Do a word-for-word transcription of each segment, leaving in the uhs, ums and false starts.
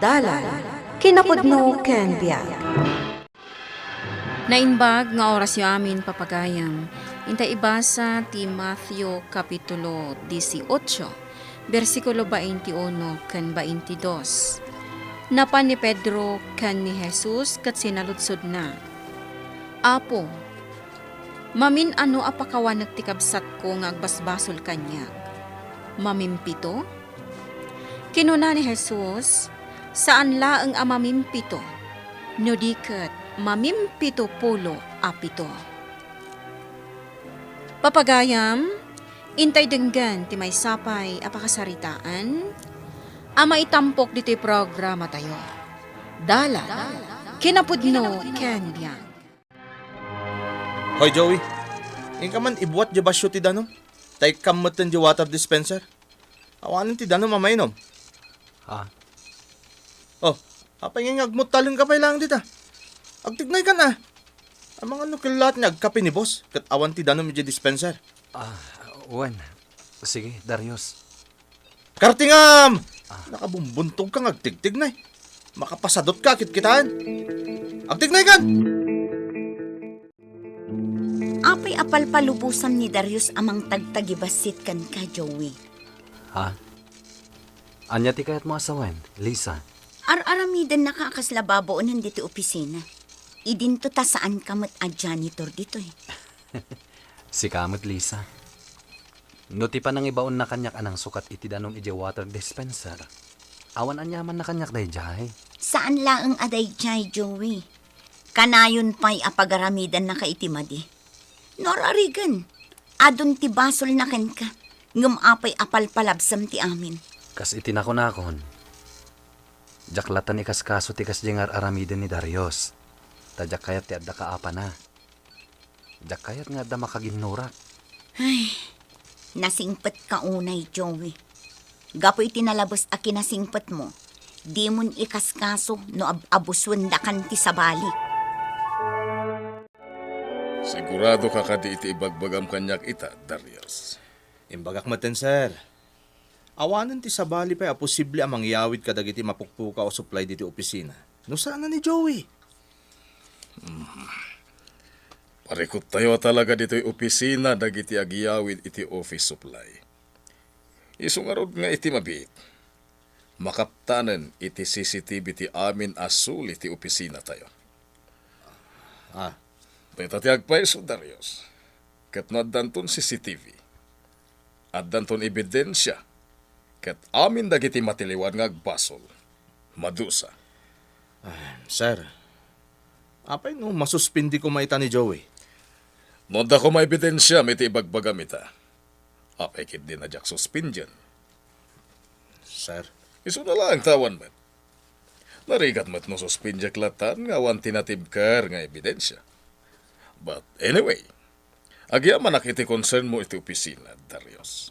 Dalan, kinapudno ken biag. Naimbag nga orasyo amin, papagayam. Inta ibasa ti Matthew Kapitulo dieciocho, bersikulo twenty-uno ken twenty-dos. Napan ni Pedro ken ni Jesus ket sinaludsodna, "Apo, mamin-ano a pakawanek ti kabsatko nga agbasbasol kaniak? Mamimpito?" Kinuna ni Jesus, "Saan laeng a mamimpito, no di ket mamimpito pulo a pito." Papagayam, intay denggen ti maysa pay a pakasaritaan a maitampok ditoy programatayo. Dalan, kinapudno ken biag. Hoy, Joey, inka man ibuat diay basio ti danum, ta ikkam metten diay water dispenser. Awanen ti danum a mainum. Ha? Oh, apay ngay nga agmuttalenka pay laeng dita? Agtignaykan a. Amangan no kellaat nga agkape ni boss, ket awan ti danum idiay dispenser. Ah, wen. Sige, Darius. Kartingam! Ah. Nakabumbuntogka nga agtigtignay. Makapasadutka kitkitaen. Agtignaykan! Apay a palpalubosam ni Darius a mangtagtagibassit kenka, Joey? Ha? Ania ti kayatmo a sawen, Lisa? Ar-aramidennaka a kasla babaonen ditoy opisina. Idinto ta saanka met a janitor ditoy. Sika met, Lisa. No ti panangibaonna kaniak a nangsukat iti danum idiay water dispenser, awan aniamanna kaniak daydiay. Saan laeng a daydiay, Joey. Kanayon pay a pagaramidannaka iti madi. No ar-arigen, adun ti basolna kenka, ngem apay a palpalabsam ti amin? Kas iti nakunakon, diak latta ikaskaso ti kasdiay nga ar-aramiden ni Darius, ta diak kayat ti adda kaapana. Diak kayat nga adda makaginnurak. Ay, nasingpetka unay, Joey. Gapu iti nalabes a kinasingpetmo, dimon ikaskaso no ab-, abusuendakan ti sabali. Siguradoka kadi iti ibagbagam kaniak ita, Darius? Imbagak metten, sir. Awanen ti sabali pay a posible a mangyawid kadagiti mapukpukaw a supply ditoy opisina no saan a ni Joey. Hmm. Parikuttayo a talaga ditoy opisina dagiti agyawid iti office supply. Isu ngarud nga iti mabiit, makaptanen iti C C T V ti amin a suli ti opisinatayo. Ah. Dayta ti agpayso, Darius. Ket no addanton C C T V, addanton ebidensia, ket amin dagiti matiliwan nga agbasol, madusa. Ah, sir, apay no masuspindi koma ita ni Joey? No adda koma ebidensiam iti ibagbagam ita, apay ketdin a diak suspendien? Sir. Isuna laeng ta awan met. Narigat met no suspendiak latan nga awan ti natibker nga ebidensia. But anyway, agyamanak iti concern mo iti opisina, Darius.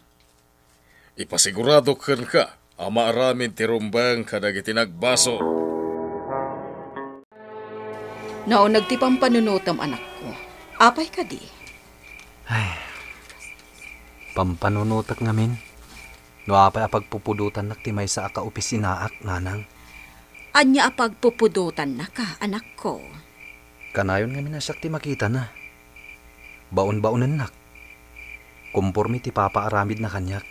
Ipasiguradok kenka a maaramid ti rumbeng kadagiti nagbasol. Nauneg ti pampanunotem, anakko. Apay kadi? Ay, pampanunotek ngamin. No apay a pagpupudotannak ti maysa a kaopisinaak, nanang? Ania a pagpupudotannaka, anakko? Kanayon ngamin a siak ti makitana. Baon-baonennak. Komporme ti papaaramidna kaniak.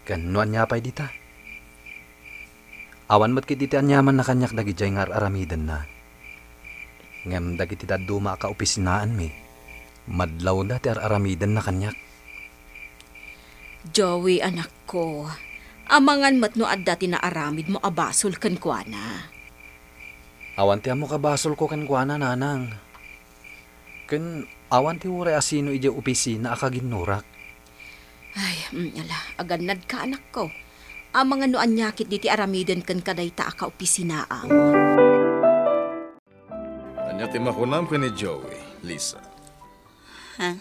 Ken no ania pay dita? Awan met ketdi ti aniamanna kaniak dagidiay nga ar-aramidenna. Ngem dagiti dadduma a kaopisinaanmi, madlawda ti ar-aramidenna kaniak. Joey, anakko, amangan met no adda ti naaramidmo a basol kenkuana. Awan ti ammok a basolko kenkuana, nanang. Ken awan ti uray a sino idiay opisina a kaginnurak. Ay, mm, ala, agannadka, anakko. Amangan no ania ketdi ti aramiden kenka dayta a kaopisinaam. Ania ti makunam ken ni Joey, Lisa? Ha?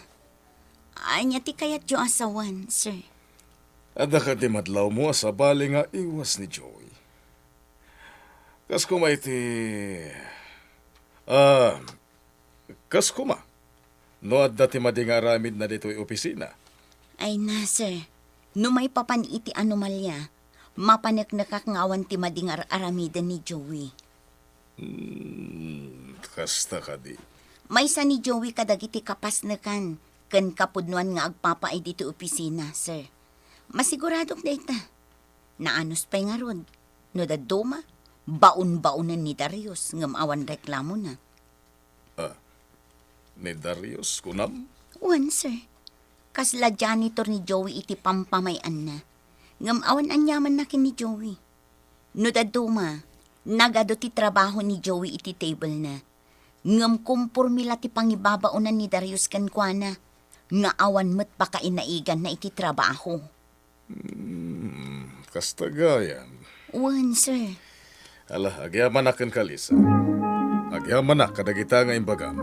Ania ti kayatyo a sawen, sir? Adda kadi madlawmo a sabali nga iwas ni Joey? Kas koma iti, ah, kas koma no adda ti madi nga aramidna ditoy opisina? Ay na, sir. No maipapan iti anomalia, Mapaneknekak nga awan ti madi nga ar-aramiden ni Joey. Hmm, kasta kadi. Maysa ni Joey kadagiti kapasnekan ken kapudnoan nga agpapaay ditoy opisina, sir. Masiguradok dayta. Naanus pay ngarud. No dadduma, baon-baonen ni Darius ngem awan reklamona. Ah, ni Darius, kunam? Wen, sir. Kasla janitor ni Joey iti pampamay-anna. Ngem awan aniamanna ken ni Joey. No dadduma, nagadu ti trabaho ni Joey iti tablena. Ngem komporme la ti pangibabaonan ni Darius kenkuana, nga awan met pakainaiganna iti trabaho. Hmm, kasta gayam. Wen, sir. Ala, agyamanak kenka, Lisa. Agyamanak kadagita nga imbagam.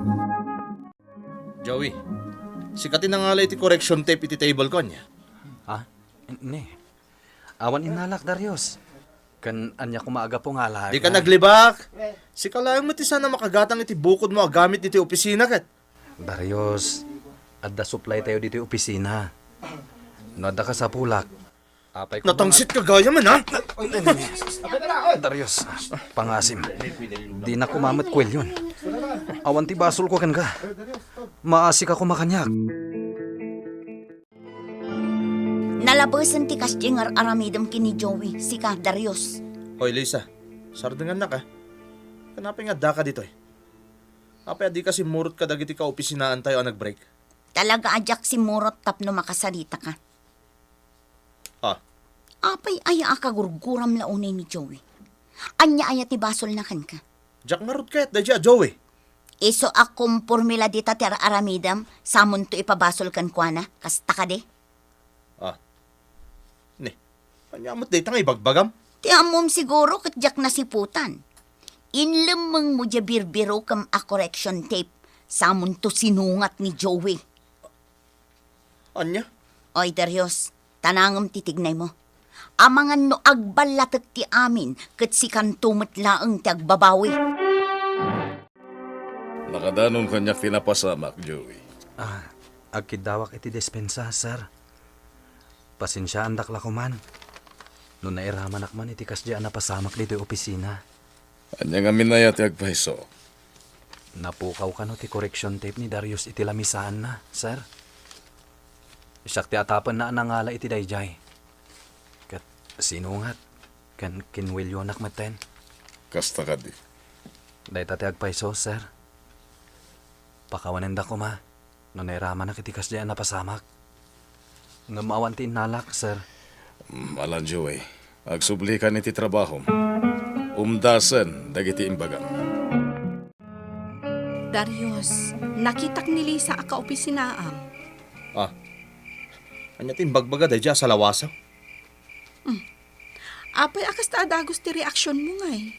Joey, sika ti nangala iti correction tape iti table ko, ania? Ha? Ne. Awan innalak, Darius. Ken ania koma a gapu nga alaek? Dika naglibak. Sika laeng met ti saan a makagatang iti bukodmo a gamit ditoy opisina ket. Darius, adda supply tayo ditoy opisina. No adda kasapulak, apay ko. Natangsit ka gayam, ha? Darius, pangasim. Dina koma met kuelyon. Awan ti basolko kenka. Maasika koma kaniak. Nalabesen ti kasdiay nga ar-aramidem ken ni Joey, sika, Darius. Hoy, Lisa, sardengannak, a. Ken apay nga addaka ditoy? Apay a dika simmurot kadagiti kaopisinaantayo a nagbreak? Talaga a diak simmurot tapno makasaritaka. Ah. Apay aya a kagurguram la unay ni Joey? Ania aya ti basolna kenka? Diak ngarud kayat daydiay a Joey. Isu a komporme la dita ti ar-aramidem, samonto ipabasol kenkuana, kasta kadi? Ah. Ne, ania met dayta nga ibagbagam? Ti ammom siguro ket diak nasiputan. Inlemmengmo diay birbirokem a correction tape, samonto sinungat ni Joey. Ania? Oy, Darius, tanangem ti tignaymo. Amangan no agballatek ti amin, ket sikanto met laeng ti agbabawi. Nakadanon kaniak ti napasamak, Joey. Ah, agkiddawak iti despensa, sir. Pasensiaandak la koman no nairamanak man iti kasdiay a napasamak ditoy opisina. Ania ngamin aya ti agpayso? Napukaw kano ti correction tape ni Darius iti lamisaanna, sir? Siak ti atapenna a nangala iti daydiay. Ket sinungat, ken kinuelyonak metten. Kasta kadi. Dayta ti agpayso, sir. Pakawanenda koma no nairamanak iti kasdiay a napasamak. Ngem awan ti innalak, sir. Mm, alanjo, eh. Agsublikan iti trabahom. Umdasen dagiti imbagam. Darius, nakitak ni Lisa a kaopisinaam. Ah, ania ti imbagbaga daydiay a salawasaw? Mm. Apay a kasta a dagus ti reaksionmo, ngay?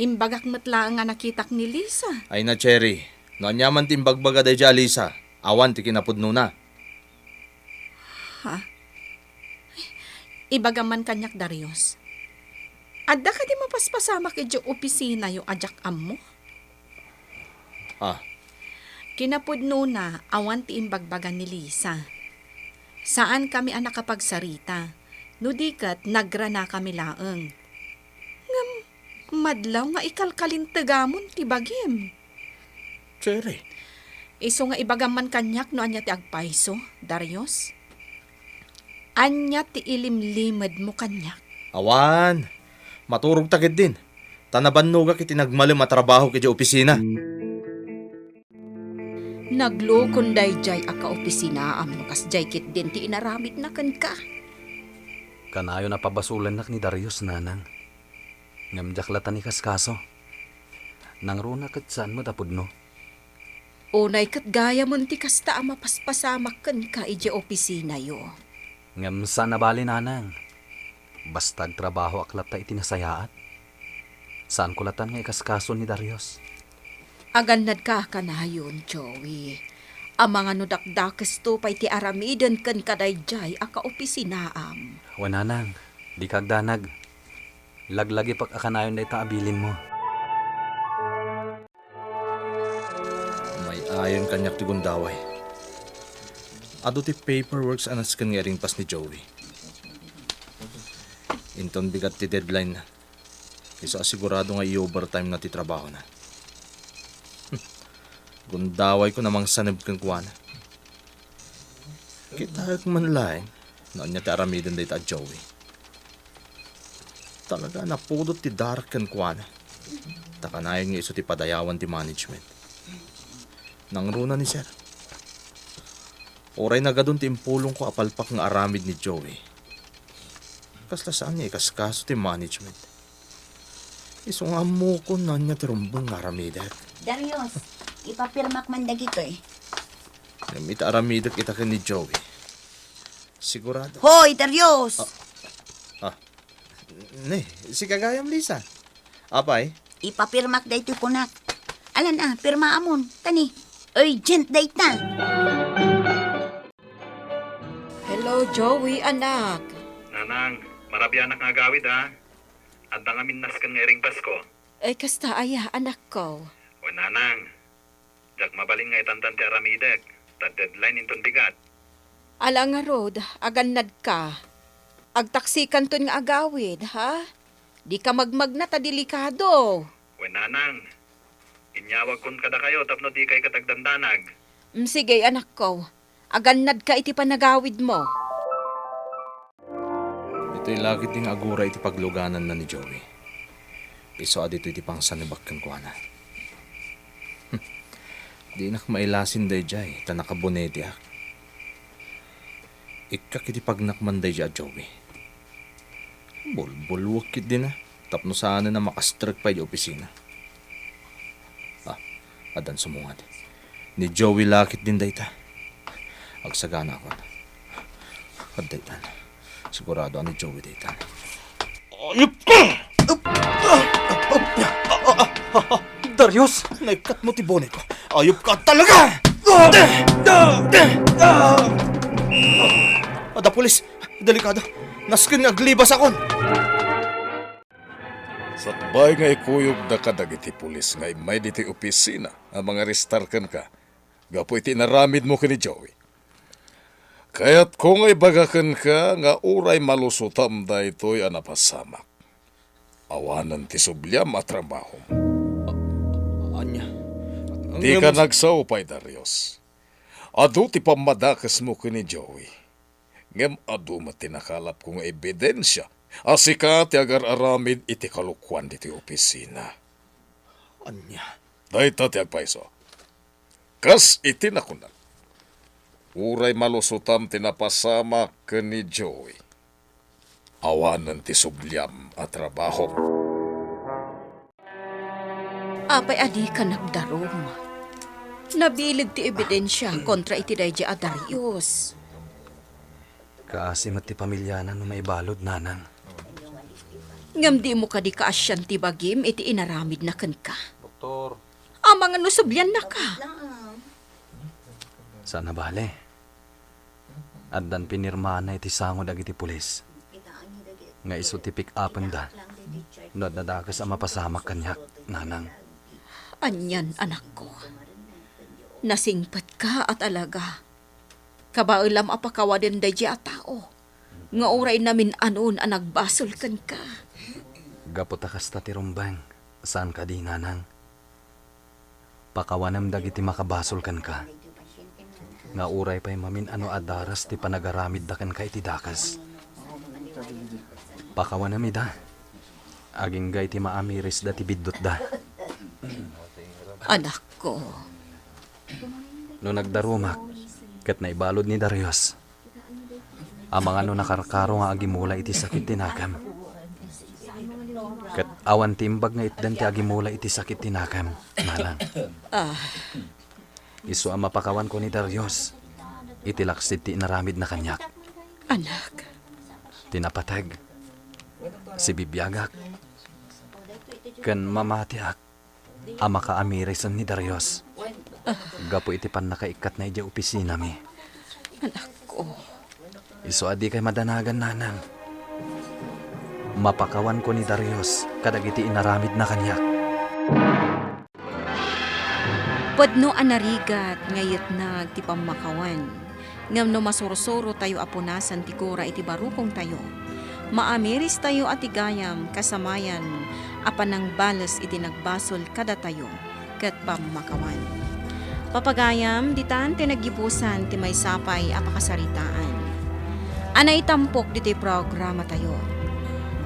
Imbagak met laeng a nakitak ni Lisa. Ay na, Cherry. No aniaman ti imbagbaga daydiay a Lisa, awan ti kinapudnona. Ha? Ibagam man kaniak, Darius. Adda kadi mapaspasamak idiay opisinayo a diak ammo? Ah. Kinapudnona, awan ti imbagbaga ni Lisa. Saankami a nakapagsarita, no di ket nagranakami laeng. Ngem, madlaw nga ikalkalintegamon ti bagim. Cherry. Isu nga ibagam man kaniak no ania ti agpayso, Darius. Ania ti ilimlimedmo kaniak? Awan. Maturogta ketdin. Ta nabannogak iti nagmalem a trabahok idiay opisina. Naglukon daydiay a kaopisinaam no kasdiay ketdin ti inaramidna kenka. Kanayon a pabasolennak ni Darius, nanang. Ngem diak latta ikaskaso. Nangruna ket saan met a pudno. Unay ket gayamen ti kasta a mapaspasamak kenka idiay opisinayo. Ngem saan a bali, nanang. Basta agtrabahoak latta iti nasayaat. Saanko latta nga ikaskaso ni Darius. Agannadka a kanayon, Joey. Amangan no dakdakesto pay ti aramiden kenka daydiay a kaopisinaam. Wen, nanang, dika agdanag. Laglagipek a kanayon dayta a bilinmo. May-ayon kaniak ti gundaway. Adu ti paperworks a nasken nga iringpas ni Joey. Inton bigat ti deadline na, isu a sigurado nga i-overtime na ti trabahona. Gundawayko a mangsaneb kenkuana. Kitaek man laeng no ania ti aramiden dayta a Joey. Talaga a napudot ti darak kenkuana. Ta kanayon nga isu ti padayawan ti management. Nangruna ni Sir. Uray nagadun ti impulongko a palpak nga aramid ni Joey, kasla saan nga ikaskaso ti management. Isu nga ammokon no ania ti rumbeng nga aramidek. Darius, ipapirmak man dagitoy. Ngem ita aramidek ita ken ni Joey, sigurado. Hoy, Darius! Ah, ah. Ne, sika gayam, Lisa. Apay? Ipapirmak daytoy kunak. Alan a, pirmaamon. Tani, urgent dayta. Hello, Joey, anak. Nanang, marabianak nga agawid, a. Adda ngamin nasken nga iring Pasko. Ay, kasta aya, anakko? Wen, nanang, diak mabalin nga itantan ti aramidek, ta deadline inton bigat. Ala ngarud, agannadka. Agtaksikanton nga agawid, ha? Dika magmagna ta delikado. Wen, nanang, inyawagkon kadakayo tapno dikay ket agdandanag. Mm, sige, anakko. Agannadka iti panagawidmo. Ditoy lakit ti nga aguray iti paglugananna ni Joey. Isu a ditoy ti pangsanebak kenkuana. Dinak mailasin daydiay ta nakabonetiak. Ikkak iti pagnak man daydiay a Joey. Bulbulwek ketdin a tapno saanen a makastrek pay di opisina. Ah, addan sumungad. Ni Joey la ketdin dayta. Agsaganakon. Adda itan. Sigurado a ni Joey dayta. Ayup ka! Darius, naikkatmo ti bonetko. Ayup ka talaga! Adda pulis. Delikado. Nasken nga aglibasakon. Sakbay nga ikuyogda kadagiti pulis nga immay ditoy opisina a mangarestar kenka gapu iti inaramidmo ken ni Joey. Kayatko nga ibaga kenka nga uray malusotam daytoy a napasamak, awanen ti subliam a trabahom. A-, ania? Dika Ngem nagsao pay, Darius. Adu ti pammadakesmo ken ni Joey. Ngem adu met ti nakalapko nga ebidensia a sika ti agar-aramid iti kalokuan ditoy opisina. Ania? Dayta ti agpayso. Kas iti nakunak, uray malusotam ti napasamak ken ni Joey, awanen ti subliam a trabahom. Apay a dika nagdarum? Nabileg ti ebidensia kontra iti daydiay a Darius. Kaasi met ti pamiliana no maibalud, nanang. Ngem dimo kadi kaasian ti bagim iti inaramidna kenka? Doktor. Amangan no subliannaka. Saan a bale. Addan pinirmaanna iti sango dagiti pulis nga isu ti pick-upenda no adda dakes a mapasamak kaniak, nanang. Anian, anakko. Nasingpetka a talaga. Kabaelam a pakawanen daydiay a tao nga uray namin-anon a nagbasol kenka. Gapu ta kasta ti rumbeng, saan kadi, nanang? Pakawanem dagiti makabasol kenka, nga uray pay mamin-ano a daras ti panagaramidda kenka iti dakes. Pakawanem ida, agingga iti maamirisda ti biddutda. Anakko. No nagdarumak, ket naibalud ni Darius, amangan no nakarkaro nga agimula iti sakit ti nakem. Ket awan ti imbag nga itdan ti agimula iti sakit ti nakem, nanang. Ah. Isu a mapakawanko ni Darius iti laksid ti inaramidna kaniak. Anak. Ti napateg, sibibiagak, ken mamatiak a makaamirisen ni Darius gapu iti pannakaikkatna idiay opisinami. Anakko. Isu a dikay madanagan, nanang. Mapakawanko ni Darius kadagiti inaramidna kaniak. Pudno a narigat nga yetnag ti pammakawan. Ngem no masursurotayo a punasan ti gura iti barukongtayo, Maamiristayo a ti gayam kasamayan a panangbales iti nagbasol kadatayo ket pammakawan. Papagayam, ditan ti naggibusan ti maysa pay a pakasaritaan a naitampok ditoy programatayo.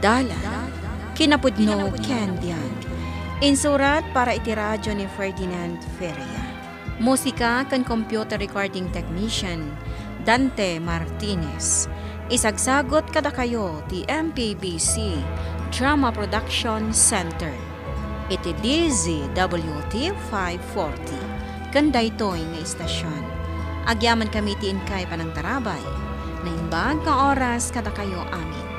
Dalan, kinapudno ken biag. Insurat para iti radyo ni Ferdinand Feria. Musika ken computer recording technician, Dante Martinez. Isagsagut kadakayo ti M P B C Drama Production Center iti D Z W T five forty ken daytoy nga istasion. Agyamankami ti inkay panangtarabay. Naimbag nga oras kadakayo amin.